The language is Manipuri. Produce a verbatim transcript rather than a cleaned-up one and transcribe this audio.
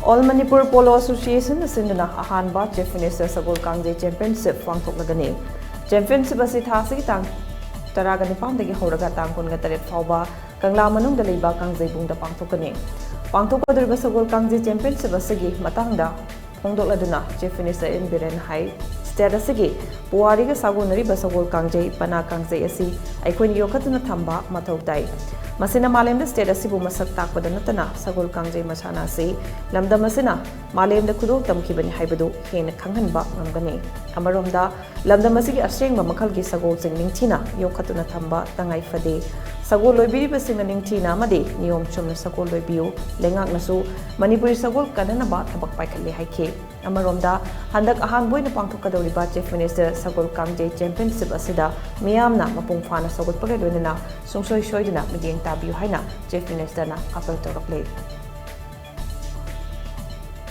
All Manipur Polo Association ꯅ ꯁꯤꯟꯗꯨꯅ ꯑꯍꯥꯟꯕ Chief Minister ꯁꯒꯣꯜ ꯀꯥꯡꯖꯩ Championship ꯄꯥꯡꯊꯣꯛꯂꯒꯅꯤ꯫ Championship ꯑꯁꯤ ꯊꯥ ꯑꯁꯤꯒꯤ ꯇꯥꯡ ꯇꯔꯥꯒ ꯅꯤꯄꯥꯟꯗꯒꯤ ꯍꯧꯔꯒ ꯇꯥꯡ ꯀꯨꯟꯒ ꯇꯔꯦꯠ ꯐꯥꯎꯕ ꯀꯪꯂꯥ ꯃꯅꯨꯡꯗ ꯂꯩꯕ ꯀꯥꯡꯖꯩꯕꯨꯡꯗ ꯄꯥꯡꯊꯣꯛꯀꯅꯤ꯫ ꯄꯥꯡꯊꯣꯛꯀꯗꯧꯔꯤꯕ ꯁꯒꯣꯜ ꯀꯥꯡꯖꯩ Championship ꯑꯁꯤꯒꯤ ꯃꯇꯥꯡꯗ ꯐꯣꯡꯗꯣꯛꯂꯗꯨꯅ Chief Minister ꯑꯦꯟ ꯕꯤꯔꯦꯟ ꯍꯥꯏ, state ꯑꯁꯤꯒꯤ ꯄꯨꯋꯥꯔꯤꯒ ꯁꯥꯒꯣꯟꯅꯔꯤꯕ ꯁꯒꯣꯜ ꯀꯥꯡꯖꯩ, ꯄꯅꯥ ꯀꯥꯡꯖꯩ ꯑꯁꯤ ꯑꯩꯈꯣꯏꯅ ꯌꯣꯛꯈꯠꯇꯨꯅ ꯊꯝꯕ ꯃꯊꯧ ꯇꯥꯏ꯫ ꯃꯁꯤꯅ ꯃꯥꯂꯦꯝꯗ state ꯑꯁꯤꯕꯨ ꯃꯁꯛ ꯇꯥꯛꯄꯗ ꯅꯠꯇꯅ ꯁꯒꯣꯜ ꯀꯥꯡꯖꯩ ꯃꯁꯥꯟꯅ ꯑꯁꯤ ꯂꯝꯗꯝ ꯑꯁꯤꯅ ꯃꯥꯂꯦꯝꯗ ꯈꯨꯗꯣꯜ ꯇꯝꯈꯤꯕꯅꯤ ꯍꯥꯏꯕꯗꯨ ꯍꯦꯟꯅ ꯈꯪꯍꯟꯕ ꯉꯝꯒꯅꯤ꯫ ꯑꯃꯔꯣꯝꯗ, ꯂꯝꯗꯝ ꯑꯁꯤꯒꯤ ꯑꯁꯦꯡꯕ ꯃꯈꯜꯒꯤ ꯁꯒꯣꯜꯁꯤꯡ ꯅꯤꯡꯊꯤꯅ ꯌꯣꯛꯈꯠꯇꯨꯅ ꯊꯝꯕ ꯇꯉꯥꯏ ꯐꯗꯦ꯫ ꯁꯒꯣꯜ ꯂꯣꯏꯕꯤꯔꯤꯕꯁꯤꯡꯅ ꯅꯤꯡꯊꯤꯅ ꯑꯃꯗꯤ ꯅꯤꯌꯣꯝ ꯆꯨꯝꯅ ꯁꯒꯣꯜ ꯂꯣꯏꯕꯤꯌꯨ꯫ ꯂꯩꯉꯥꯛꯅꯁꯨ ꯃꯅꯤꯄꯨꯔꯤ ꯁꯒꯣꯜ ꯀꯟꯅꯅꯕ ꯊꯕꯛ ꯄꯥꯏꯈꯠꯂꯦ ꯍꯥꯏꯈꯤ꯫ ꯑꯃꯔꯣꯝꯗ, ꯍꯟꯗꯛ ꯑꯍꯥꯟꯕ ꯑꯣꯏꯅ ꯄꯥꯡꯊꯣꯛꯀꯗꯧꯔꯤꯕ Chief Minister ꯁꯒꯣꯜ ꯀꯥꯡꯖꯩ Championship ꯑꯁꯤꯗ ꯃꯤꯌꯥꯝꯅ ꯃꯄꯨꯡ ꯐꯥꯅ ꯁꯧꯒꯠꯄꯒ ꯂꯣꯏꯅꯅ ꯁꯨꯡꯁꯣꯏ ꯁꯣꯏꯗꯅ ꯃꯤꯠꯌꯦꯡ ꯇꯥꯕꯤꯌꯨ ꯍꯥꯏꯅ Chief Minister ꯅ appeal ꯇꯧꯔꯛꯂꯤ꯫